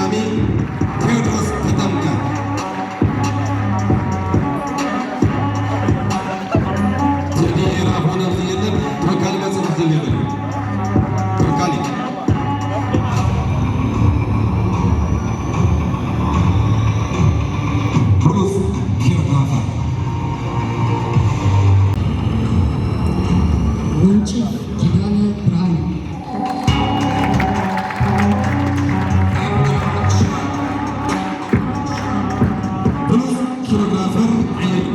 ቴዎድሮስ ተጠምቀ። ትርዲ ኤራ ሆነ ዝየለን ተወካሊ መጽናዕቲ የለን። ተወካሊ። ብሉጽ ኪሮግራፈር። ወንጭፍ ኪዳነ ብርሃነ። ብሉጽ ኪሮግራፈር ዓይኒ።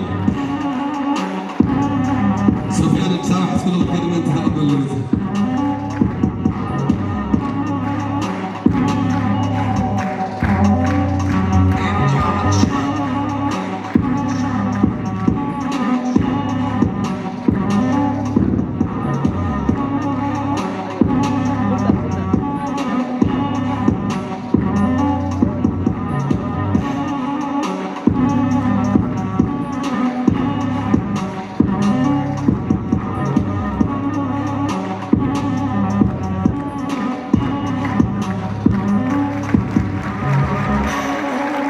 ሶፊያ ንኣዲስ ኣበባ ሓስክሎ ክትከድ ምእንቲ ተቐበሉ።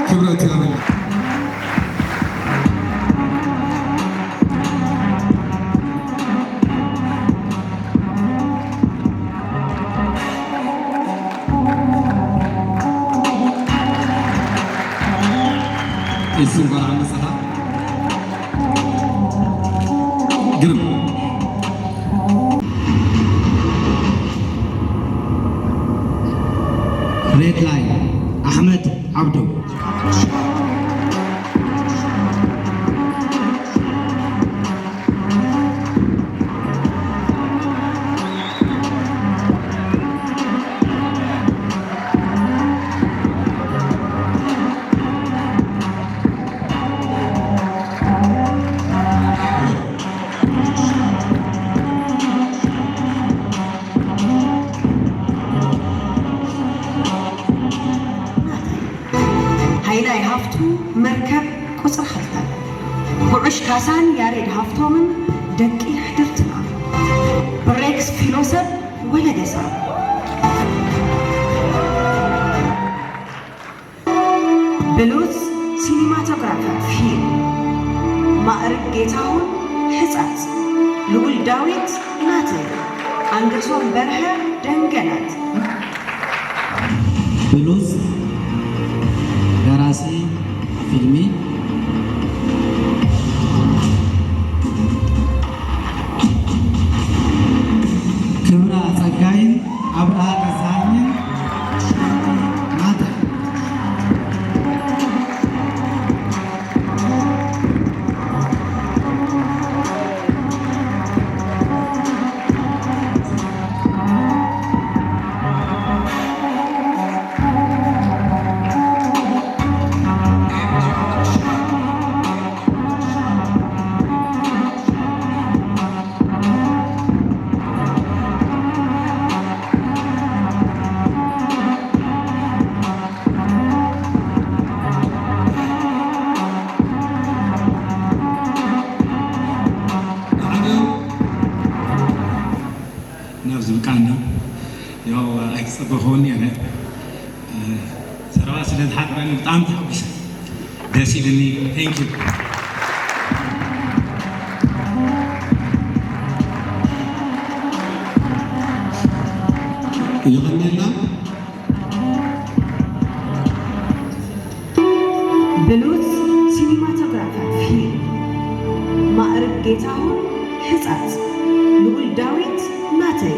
ክብረት ይሃበልና። እሱ እንኳን አነሳሃ። ግርም። ሬድ ላይን፣ ኣሕመድ ዓብዱ። ሃይላይ ሃፍቱ መርከብ ቁጽሪ ክልተ። ጉዑሽ ካሳን ያሬድ ሃፍቶምን ደቂ ሕድርትና። ብሬክስ ፊሎሰብ ወለገሳ። ብሉጽ ሲኒማቶግራፈር ፊልም ማእርግ ጌታሁን ሕጻጽ፣ ልዑል ዳዊት ናተይ፣ ኣንገሶም በርሀ ደንገላት። ብሉጽ ደራሲ ፊልሚ ክብራ ጸጋይን ኣብርሃ ገዛኸኝን ናተ። ናብ ዝብቃዕና ያው ኣይተጸበኸውን ነይረ። ዘረባ ስለ ዝሓጥረኒ ብጣዕሚ ተሓጒሰ። ደስ ኢልኒ። Thank you። የቐንየልና። ብሉጽ ሲኒማቶግራፈር ፊልም ማእርግ ጌታሁን ሕጻጽ፣ ልዑል ዳዊት ናተይ፣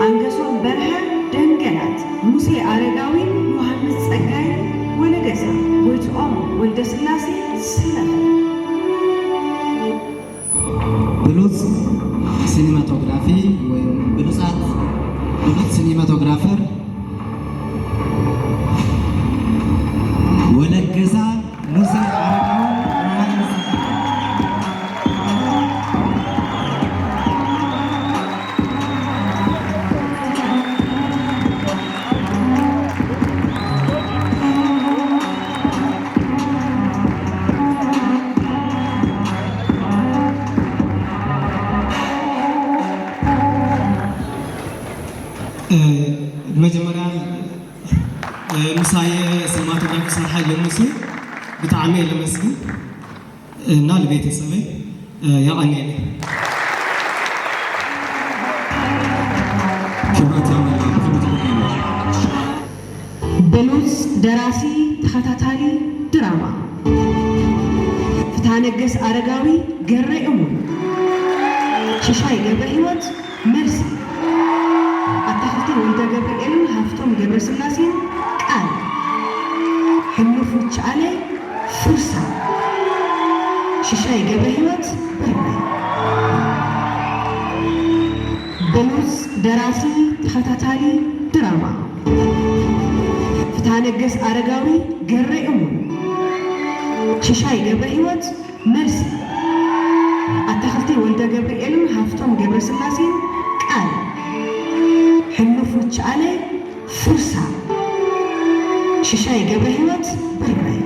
ኣንገሶም በርሀ ደንገላት፣ ሙሴ ኣረጋዊን ዮሃንስ ጸጋይን ወለገሳ፣ ጎይትኦም ወልደስላሴ ስለኸ። ብሉጽ ሲኒማቶግራፊ ወይም ብሉጻት፣ ብሉጽ ሲኒማቶግራፈር ወለገሳ ሙሴ ኣረጋዊ ዮሃንስ። ምሳየ ሲኒማቶግራፊ ሰርሓ ጀምሲ ብጣዕሚ እየ ለመስግን እና ለቤተሰበይ የቐንየለይ። ክብረት ኣምላኽ፣ ክብረት ኣምላኽ። ብሉጽ ደራሲ ተኸታታሊ ድራማ ፍትሃነገስ ኣረጋዊ ገረ እሙን፣ ሽሻይ ገብረ ህይወት መልሲ፣ ኣታኽልቲ ወልደ ገብርኤልን ሃፍቶም ገብረስላሴን ቃል፣ ሕሉፍ ምችኣለይ ፍርሳ፣ ሽሻይ ገብረ ህይወት ብርናይ። ብሉጽ ደራሲ ተኸታታሊ ድራማ ፍትሃነገስ ኣረጋዊ ገረ እሙን፣ ሽሻይ ገብረ ህይወት መልሲ፣ ኣታኽልቲ ወልደ ገብርኤልን ሃፍቶም ገብረስላሴን ቃል፣ ሕሉፍ ምችኣለይ ፍርሳ፣ ሽሻይ ገብረ ህይወት ብርናይ።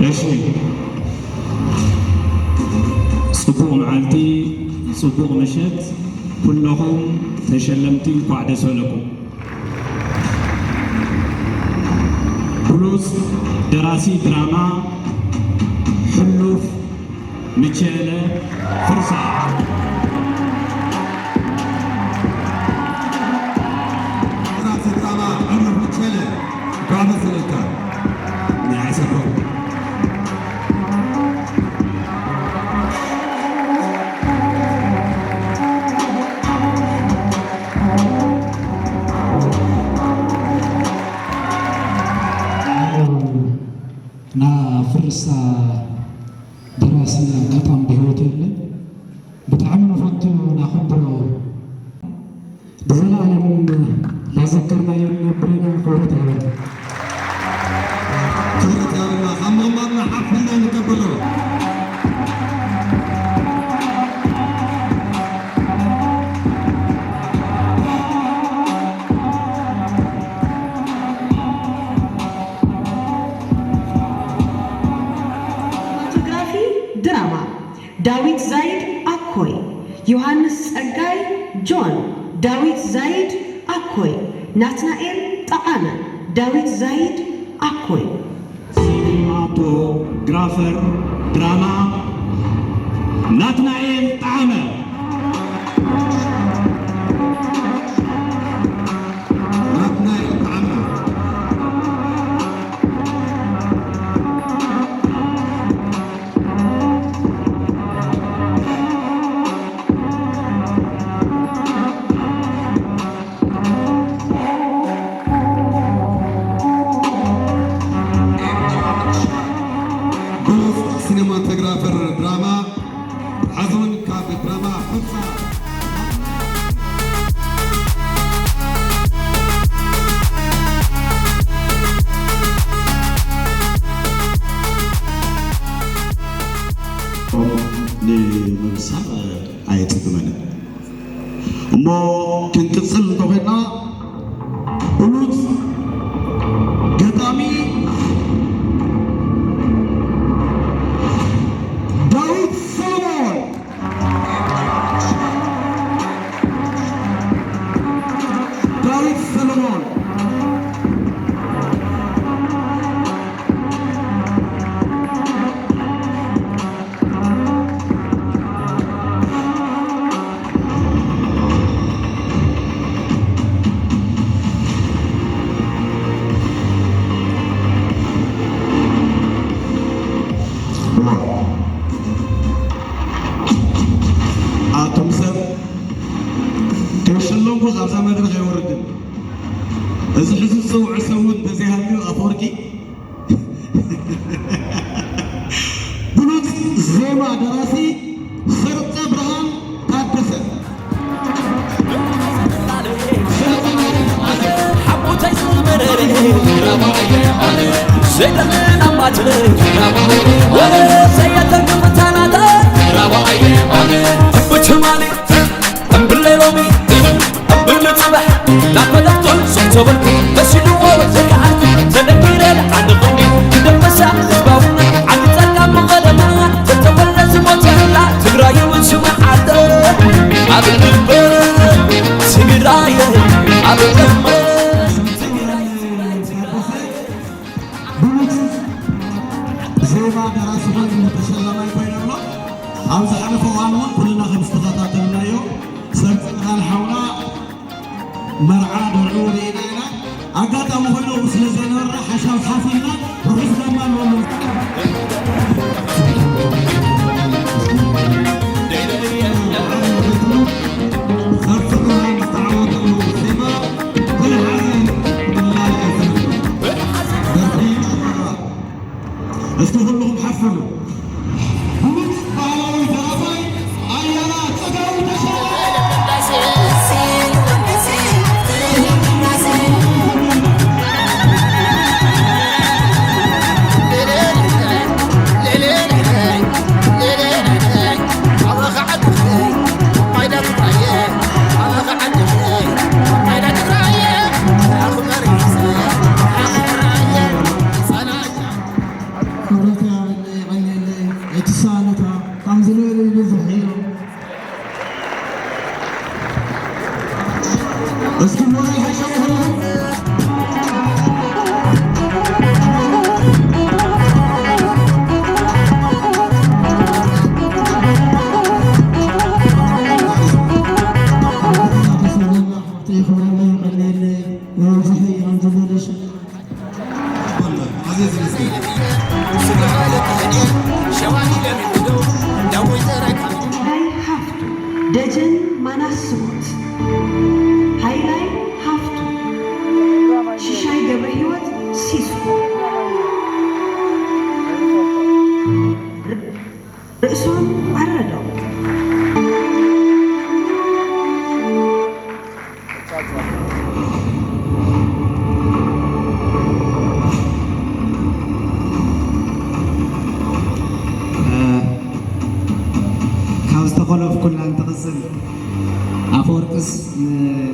እሺ፣ ጽቡቕ መዓልቲ፣ ጽቡቕ ምሸት፣ ኩለኹም ተሸለምቲ እንኳዕ ደስ በለኩም። ብሉጽ ደራሲ ድራማ ሕሉፍ ምቸለ ፍርሳ። ደራሲ ድራማ ሕሉፍ ምቸለ፣ እንኳዕ ደስ በለካ። ናይ ዓሰርተ ና ፍርሳ ደራሲ ኣጋጣሚ ብህይወት የለን። ብጣዕሚ ንፈቱ፣ ናኽብሮ። ብዘለኣለም ላዘከርናዮ ንነብር ኢና። ክብረት ይሃበና። ክብረት ይሃበና። ካብ ምቕማጥና ሓፍ ኢልና ንቀበሎ። ሲኒማቶግራፊ ድራማ ዳዊት ዛይድ ኣኮይ፣ ዮሃንስ ጸጋይ ጆን፣ ዳዊት ዛይድ ኣኮይ፣ ናትናኤል ጠዓመ፣ ዳዊት ዛይድ ኣኮይ። ሲኒማቶግራፈር ድራማ ናትናኤል ጠዓመ። ናትናኤል ጠዓመ። ብሉጽ ሲኔማቶግራፈር ድራማ፣ ሓዞን ካብ ድራማ ፍርሳ። ንምብሳል ኣየጸግመንን። እሞ ክንቅጽል እንተኾይንና፣ ብሉጽ ገጣሚ ዳዊት ሰሎሞን። ዳዊት ሰሎሞን። ኣቱም ሰብ ከይሸለምኩ ካብዛ መድረኽ ኣይወርድን። እዚ ሕዚ ዝፀውዖ ሰብ እውን እንተዘይሃልዩ ኣፈወርቂ ብሉጽ ዜማ ደራሲ ሰርጸ ብርሃን ታደሰ። ሓቦታይ ዝመረረ ዘይደኽን ኣማትር ወረ ዘየተግብታናታ ብትማሊ እምብለ ሎሚ እምብለ ጽባሕ ናብ መለኽቶን ሶብሶበልኩ ተሲልዎ ወዘከኣልኩ ተደጊረ ዓዲ ቐንዲ ክደመሳ ህዝባውና ዓዲ ጸርካ መቐደማ ተተው ኣብ ዝሓለፈ እዋን እውን ኩልና ከም ዝተኸታተልናዮ፣ ሰብ ጸዳል ሓውና መርዓ ደርዑ ርኢና ኢና። ኣጋጣሚ ኮይኑ ስለ ዘይነበርና ሓሻብ ሓፍ ኢልና ርሑስ ለማ ንበሎ። እስኪ ኩልኹም ሓፍሉ። ብሉጽ ባህላዊ ደራፋይ ኣያና ጽጋቡ ተሾመ። ክብረት የቐንየለይ፣ የቐንየለይ፣ ኣይትሰኣኑታ፣ ከምዚ ዝበሉ ይብዝሑ እዮም። እስኪ ሞራል ሃይሻ ክብረለይ፣ የቐንየለይ፣ ንብዝሒ እዮም ዝብሉ። ሃይላይ ሃፍቱ፣ ደጀን ማናስ ስሙት፣ ሃይላይ ሃፍቱ፣ ሽሻይ ገብረ ህይወት ሲሱ፣ ርእሶም ኣረዶም። ካብ ዝተኾለፍኩላ እንትቕጽል ኣፈወርቅስ ን-፣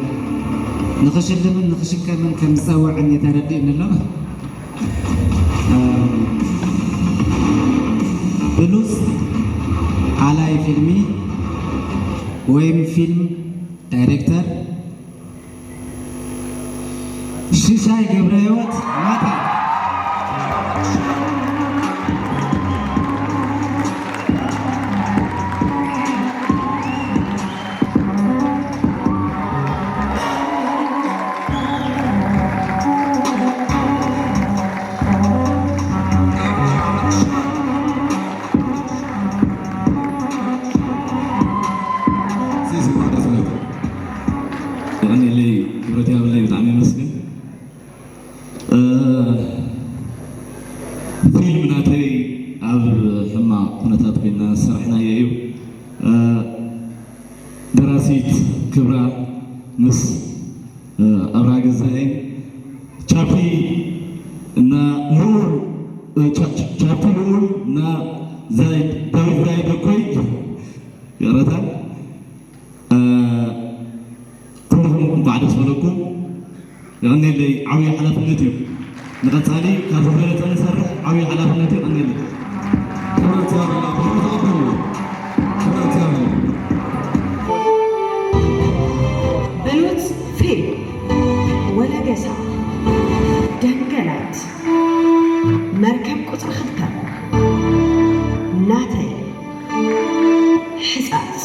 ንኽሽልምን ንኽሽከምን ከም ዝጸውዐኒ ተረዲእኒ ኣሎ። ብሉጽ ኣላይ ፊልሚ ወይም ፊልም ዳይሬክተር ሽሻይ ገብረህይወት ናታ። የቐንየለይ፣ ክብረት ይሃበለይ፣ ብጣዕሚ የመስግን። እ፣ ፊልም ናተይ ኣብ ሕማቕ ኩነታት ኮይንና ዝሰራሕናዮ እዩ። እ፣ ደራሲት ክብራ ምስ፣ እ፣ ኣብርሃ ገዛኢ፣ ቻፒ እና ልዑል፣ እ፣ ቻ-፣ ቻ-፣ ቻፒ ልዑል እና ዛይድ፣ ዳዊት ዛይድ እኮይ፣ ይቕረታ። እ፣ ኩልኹም እንኳዕ ደስ በለኩም። የቐንየለይ፣ ዓብዪ ሓላፍነት እዩ። ንቐጻሊ ካብ ዝበለጸ ንሰርሕ፣ ዓብዪ ሓላፍነት እዩ። የቐንየለይ። ክብረት ይሃበልና፣ ብሩኽ ኣቦ፣ ክብረት ይሃበልና። ብሉጽ ፊልም፣ ወለገሳ፣ ደንገላት፣ መርከብ ቁጽሪ ክልተ፣ ናተይ፣ ሕጻጽ።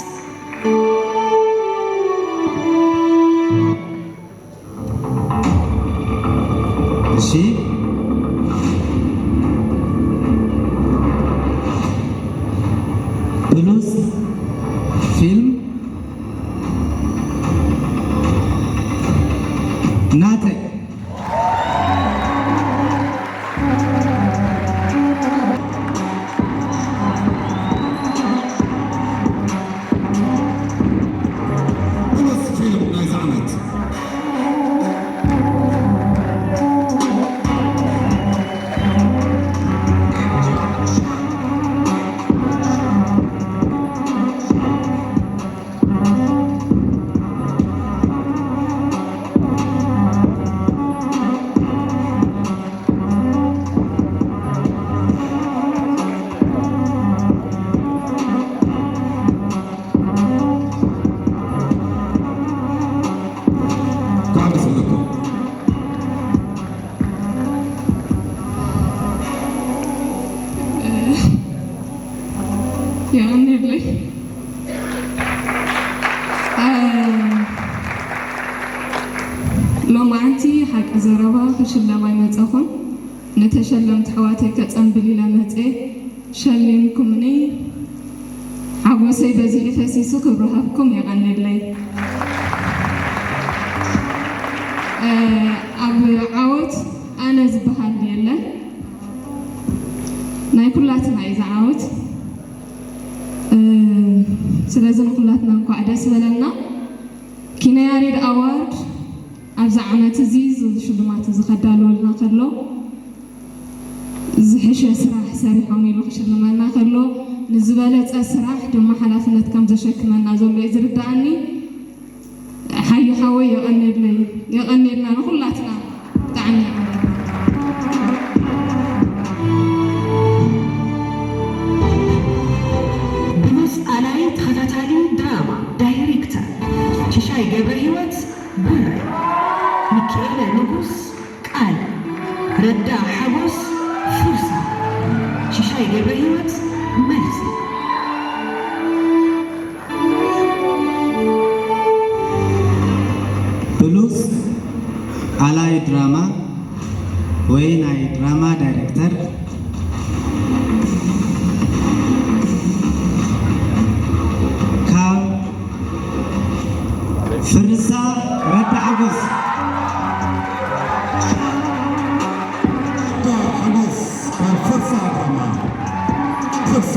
እሺ፣ ብሉጽ ፊልም ናተይ። ብሉጽ ፊልም ናይዚ ዓመት። የቐንየለይ። እ፣ ሎማዓንቲ ሓቂ ዘረባ ክሽለም ኣይመጸኹን። ንተሸለምቲ ኣሕዋተይ ከጸንብል ኢለ መጽየ። ሸሊምኩምኒ። ሓጎሰይ በዚሑ ፈሲሱ ክብሪ ሃብኩም። የቐንየለይ። እ፣ ኣብ ዓወት ኣነ ዝበሃል የለን። ናይ ኩላትና እዩ ዝዓወት። እ፣ ስለዚ ንኩላትና እንኳዕ ደስ በለና። ኪነ ያሬድ ኣዋርድ ኣብዚ ዓመት እዚ፣ እዚ ሽልማት እዚ ከዳልወልና ከሎ፣ ዝሕሸ ስራሕ ሰሪሖም ኢሉ ክሽልመና ከሎ፣ ንዝበለጸ ስራሕ ድማ ሓላፍነት ከም ዘሸክመና ዘሎ እዩ ዝርድኣኒ። ሓዩ ሓወይ፣ የቐንየለይ፣ የቐንየልና ንኹላትና። ብጣዕሚ የቐንየልና። ብሉጽ ኣላይ ተኸታታሊ ድራማ ዳይሬክተር ሽሻይ ገብረ ህይወት ብረ፣ ሚካኤለ ንጉስ ቃል፣ ረዳ ሓጎስ ፍርሳ፣ ሽሻይ ገብረ ህይወት መልሲ። ብሉጽ ኣላይ ድራማ ወይ ናይ ድራማ ዳይሬክተር ካብ ፍርሳ ረዳ ሓጎስ። ረዳ ሓጎስ ካብ ፍርሳ ድራማ። ፍርሳ።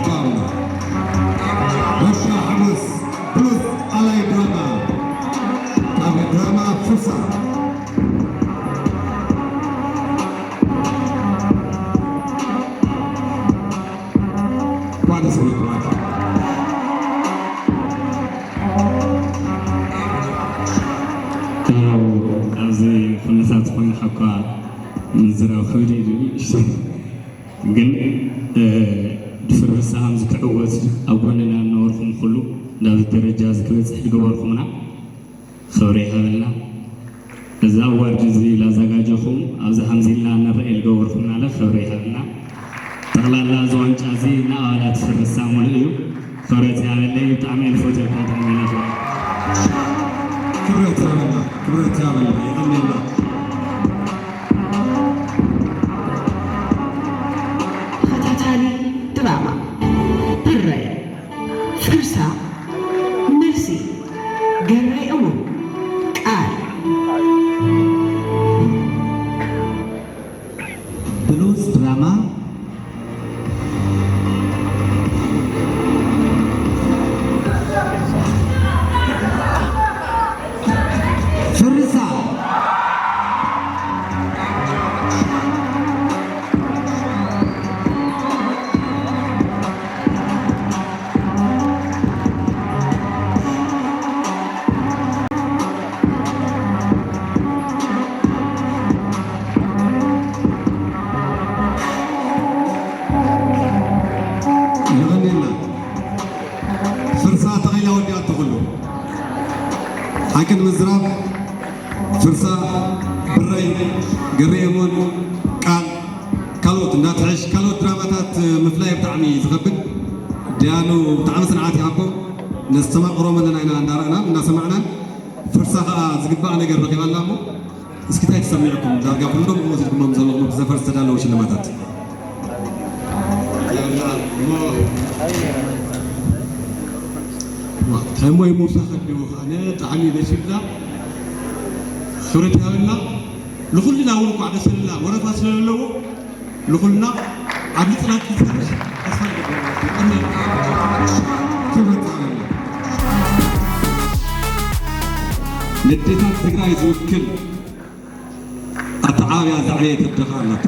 ካብ ረዳ ሓጎስ ብሉጽ ኣላይ ድራማ ካብ ድራማ ፍርሳ። እንኳዕ ደስ በለኩም። ያው ኣብዚ ኩነታት ኮይንካ እኳ ምዝራብ ከቢድ እዩ። ግን፣ እ፣ ብፍርሳ ከምዚ ክዕወት ኣብ ጎንና እናበርኩም ኩሉ ናብዚ ደረጃ እዚ ክበጽሕ ዝገበርኩምና ክብሪ ይሃበልና። እዚ ኣዋርድ እዚ ላዘጋጀኹም፣ ኣብዚ ከምዚ ኢልና ንረኣይ ዝገበርኩምናለ ክብሪ ይሃበልና። ጠቕላላ እዚ ዋንጫ እዚ ንኣባላት ፍርሳ ሙሉእ እዩ። ክብረት ይሃበለይ። ብጣዕሚ እየ ዝፈትየኩም። ጥዕና ይሃበልና። ክብረት ይሃበልና። ክብረት ይሃበልና። የቐንየልና። ተኸታታሊ ድራማ ብረ ፍርሳ መልሲ ገሬ እሙን ቃል ብሉጽ ድራማ ፍርሳ። የቐንየልና። ፍርሳ ተቐይላ ወዲኣቶ ኩሉ። ሓቂ ንምዝራብ ፍርሳ፣ ብረይ፣ ገሬ እሙን፣ ቃል፣ ካልኦት እንዳትሕሽ ካልኦት ድራማታት ምፍላይ ብጣዕሚ ዝኸብድ። ዲያኑ ብጣዕሚ ጽንዓት ይሃቦ። ነስተማቕሮም ኣለና ኢና እንዳረኣናን እንዳሰማዕናን። ፍርሳ ከኣ ዝግባእ ነገር ረኺባ ኣላ እሞ እስኪ እንታይ ተሰሚዕኩም? ዳርጋ ኩሎም ወሲድኩሞም ዘለኹም ኣብ ዘፈር ዝተዳለዉ ሽልማታት። ዋ፣ እንታይ እሞ ይመውሳኸ እንዲሁ ኣነ ብጣዕሚ ደስ ይብላ። ክብረት ይሃበልና። ንኹልና እውን እንኳዕ ደስ ይበለና። ወረፋ ስለ ዘለዎ ንኹልና ዓቢ ጽናት ክንሰርሕ ተስፋ ንገብር። የቐንየልና። ክብረት ይሃበልና። ንዴታት ትግራይ ዝውክል ኣተዓባብያ ዘዕበየት ኣደኻ ኣላቶ።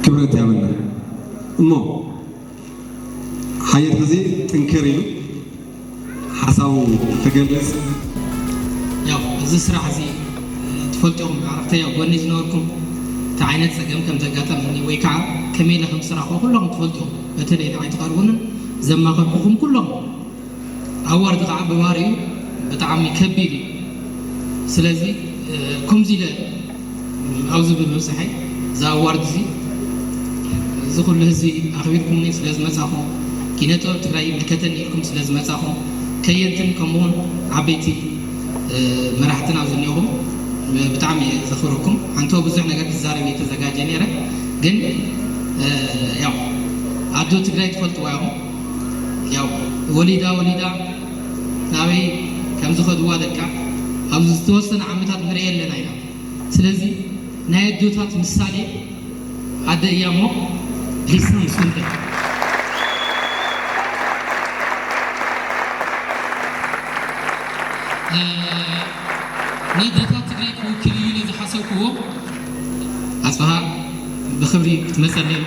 ክብረት ያብልና እሞ ሓየት ግዜ ጥንክር ኢሉ ሓሳቡ ክገልጽ። ያው እዚ ስራሕ እዚ ትፈልጡ ኢኹም፣ ዓረፍተይ ኣብ ጎኒ ዝነበርኩም፣ እቲ እንታይ ዓይነት ጸገም ከም ዘጋጠመኒ ወይ ከዓ ከመይ ኢለ ከም ዝሰራሕኩ ኩለኹም ትፈልጡ ኢኹም። በተለይ ንዓይ ትቐርቡንን ዘማኸርኩኹም ኩለኹም። ኣዋርድ ከዓ ብባህሪኡ ብጣዕሚ ከቢድ እዩ። ስለዚ፣ እ፣ ከምዚ ኢለ ኣብዚ ብምብፅሐይ፣ እዚ ኣዋርድ እዚ፣ እዚ ኩሉ ህዝቢ ኣኽቢርኩምኒ ስለ ዝመጻኹም፣ ኪነ ጥበብ ትግራይ ይምልከተኒ ኢልኩም ስለ ዝመጻኹም፣ ከየንትን ከምኡውን ዓበይቲ፣ እ፣ መራሕትን ኣብዚ እኒኦኹም፣ እ፣ ብጣዕሚ እየ ዘኽብረኩም። ሓንቲ ብዙሕ ነገር ክዛረብ እየ ተዘጋጀ ነይረ፣ ግን፣ እ፣ ያው ኣዶ ትግራይ ትፈልጥዋ ኢኹም። ያው ወሊዳ ወሊዳ ናበይ ከም ዝኸድዋ ደቃ ኣብዚ ዝተወሰነ ዓመታት ንርኢ ኣለና ኢና። ስለዚ ናይ ኣዶታት ምሳሌ ኣደ እያ እሞ ሊሳ ምስ ወልደ። እ፣ ነደታት ትግራይ ክውክል እዩ ኢለ ዝሓሰብክዎ ኣጽብሃ ብኽብሪ ክትመጸለይ።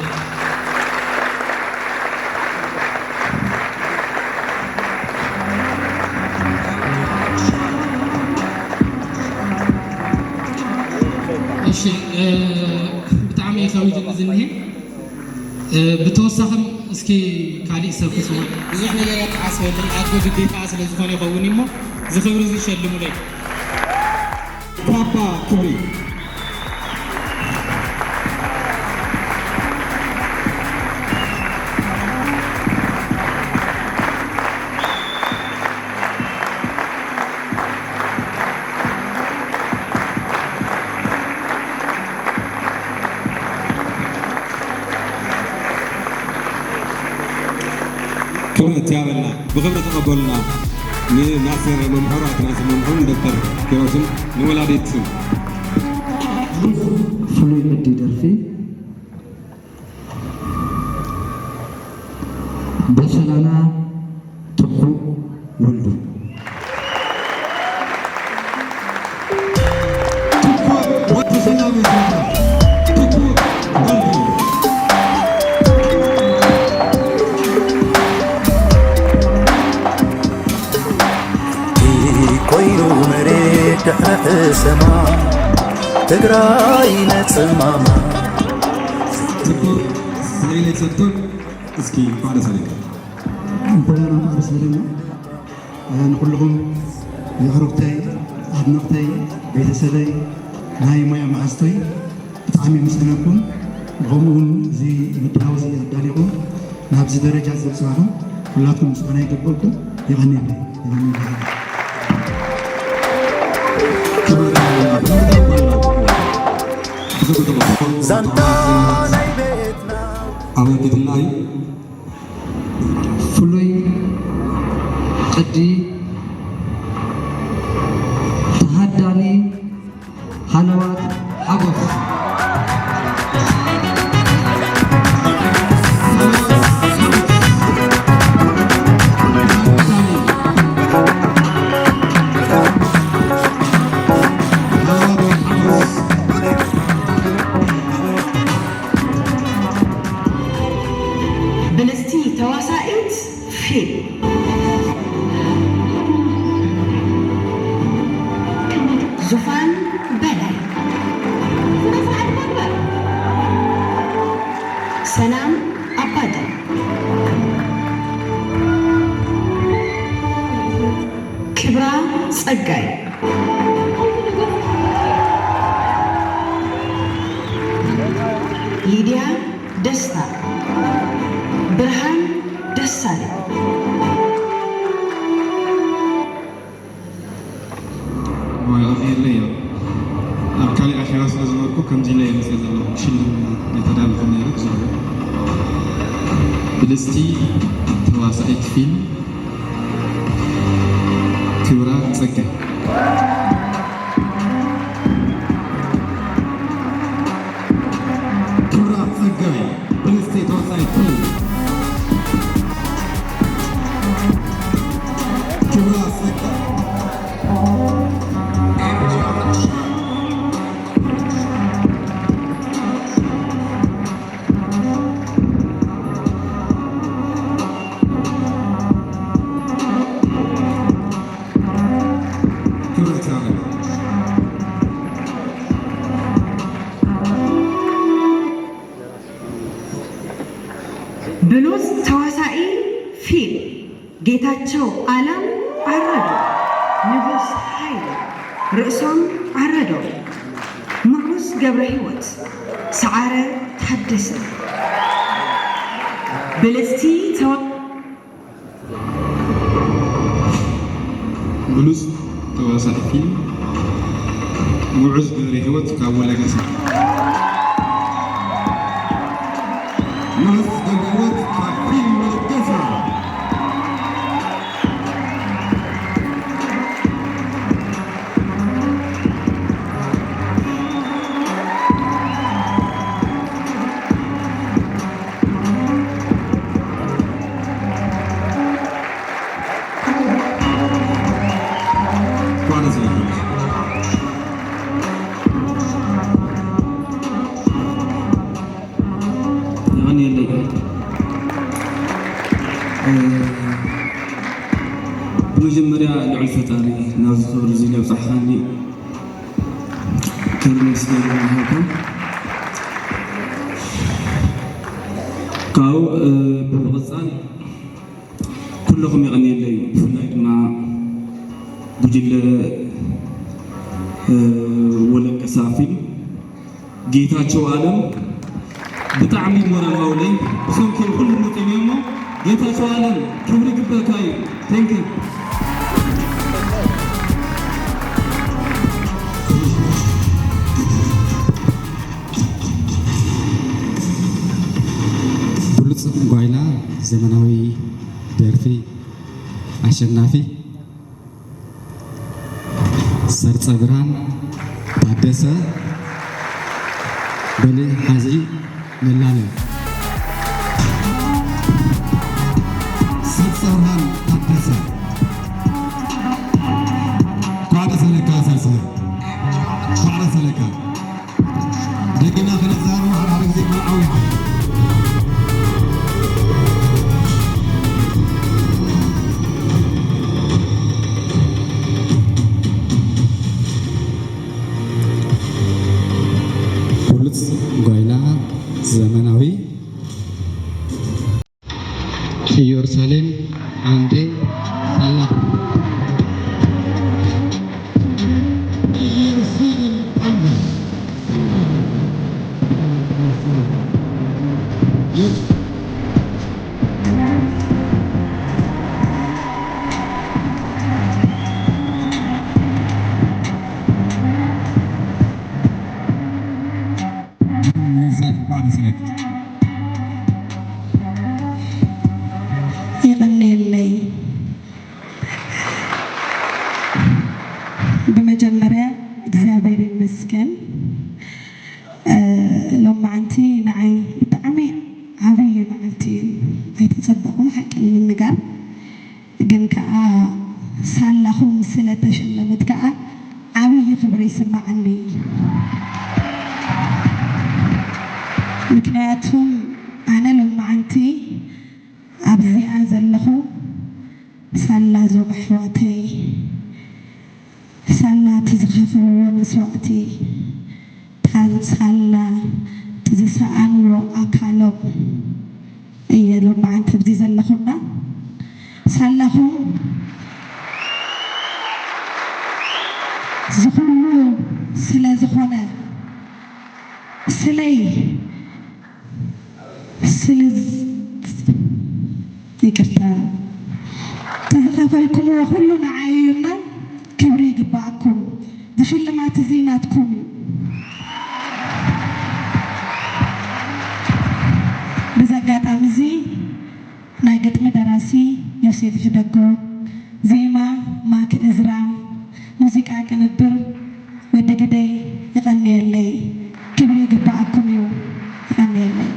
እሺ፣ እ፣ ብጣዕሚ ከቢድ ዝኒሄ። እ፣ ብተወሳኺም እስኪ ካሊእ ሰብ ክስማዕ። ብዙሕ ነገር እያ ትሓስበለይ፣ ኣዶ ግዴታ ስለ ዝኾነ ይኸውን እሞ፣ እዚ ክብሪ እዚ ሸልሙለይ። ካባ ክብሪ። ክብረት ያበልና፣ ብኽብሪ ተቐበሉና። ንናስር መምሕሩ፣ ኣቶ ናስር መምሕሩ፣ ንዶክተር ኪሮስን ንወላዲትን። ፍሉይ ቅዲ ደርፊ በሰላና ትኩእ ወልዱ። ትኩእ ወዲ ሰላም ይኹን። ትኩእ ወልዱ። ኮይኑ መሬት ድሕሪ ሕሰማ ትግራይ ነጽማማ። ትኩእ ስለ ኢለ ይሰጥኩን። እስኪ እንኳዕ ደስ ኣለካ። እንኳዕ ደስ ኣለና። ንኹልኹም የዕሩኽተይ፣ ኣድነቕተይ፣ ቤተሰበይ፣ ናይ ሞያ መሓዝቶይ ብጣዕሚ የመስግነኩም። ከምኡ እውን እዚ ምድላው እዚ ኣዳሊኹም ናብዚ ደረጃ ዘብፅሐኹም ኩላትኩም ምስጋና ይግበእኩም። የቐንየለይ፣ የቐንየለይ። ዛንታ ናይ ቤትና ኣበርክትናይ ፍሉይ ቅዲ ተሃዳኒ ሃለዋት ሓጎስ። ብልጽቲ ተዋሳኢት ፊልም። ዙፋን በላይ። ሰላም ኣባዲ። ክብራ ጸጋይ። ሊድያ ደስታ። ብርሃን ደሳለኝ። ወይ ኣኽኢለዮ። ኣብ ካሊእ ኣኼባ ስለ ዝነበርኩ ከምዚ ኢለ እየ መፅእ ዘለኹ። ሽልም ኣይተዳለኹን ነይረ ብዙሕ። ብልፅቲ ተዋሳኢት ፊልም ክብራ ጸጋይ። ክብራ ጸጋይ፣ ብልጽቲ ተዋሳኢት ፊልም። ክብራ ጸጋይ። ክብረት ይሃበና። ብሉጽ ተዋሳኢ ፊልም ጌታቸው ኣለም ኣረዶ፣ ንጉስ ሃይለ ርእሶም ኣረዶ፣ ምዑዝ ገብረ ህይወት፣ ሰዓረ ታደሰ። ብልጽቲ ተዋ- ብሉጽ ተዋሳኢ ፊልም ምዑዝ ገብረ ህይወት ካብ ወለገሳ። ምዑዝ ገብረ ህይወት ካብ ፊልም ወለገሳ። የቐንየለይ። እ፣ ብመጀመርያ ልዑል ፈጣሪ ናብዚ ክብሪ እዚ ለብጻሕኻኒ ክብሪ ምስጋና ይሃብካ። ካብኡ፣ እ፣ ብምቕጻል ኩለኹም የቐንየለይ፣ ብፍላይ ድማ ጉጅለ፣ እ፣ ወለቀሳ ፊልም። ጌታቸው ኣለም ብጣዕሚ ሞራል ሃውለይ፣ ብሰንኩም ኩሉ መፂኦም እሞ፣ ጌታቸው ኣለም ክብሪ ይግበእካ እዩ። Thank you። ብሉጽ ጓይላ ዘመናዊ ደርፊ ኣሸናፊ። ሰርጸ ብርሃን ታደሰ። በሊ ሓዚ ንላለ። ሰርጸ ብርሃን ታደሰ። ኳዕረ ሰለካ ሰርጸ። ኳዕረ ሰለካ። ደጊና ክነዛረብ ሓደ ሓደ ግዜ መርዓዊ። ብሉጽ ጓይላ ዘመናዊ። ኢየሩሳሌም ዓንዴ ሳላ። ኢየሩሳሌም ዓንዴ። የቐንየለይ። ብመጀመርያ እግዚኣብሔር ይመስገን። እ፣ ሎማዓንቲ ንዓይ ብጣዕሚ ዓብዪ መዓልቲ እዩ። ኣይተጸበኹ፣ ሓቂ ንምንጋር። ግን ከኣ ሳላኹም ስለ ተሸለምት ከኣ ዓብዪ ክብሪ ይስምዓኒ። ምክንያቱም ኣነ ሎማዓንቲ ኣብዚኣ ዘለኹ ሳላ እዞም ኣሕዋተይ፣ ሳላ እቲ ዝኸፈልዎ መስዋእቲ፣ ሳላ እቲ ዝሰኣንዎ ኣካሎም እየ ሎማዓንቲ ኣብዚ ዘለኹና። ሳላኹም ዝኹሉ ስለ ዝኾነ፣ ስለይ ስለ፣ ይቅርታ፣ እቲ ዝኸፈልኩምዎ ኩሉ ንዓይ እዩ እሞ ክብሪ ይግባኣኩም። እዚ ሽልማት እዚ ናትኩም እዩ። በዚ ኣጋጣሚ እዚ ናይ ግጥሚ ደራሲ ዮሴፍ ሕደጎ፣ ዜማ ማክ እዝራ፣ ሙዚቃ ቅንብር ወዲ ግደይ፣ የቐንየለይ። ክብሪ ይግባኣኩም እዩ። የቐንየለይ።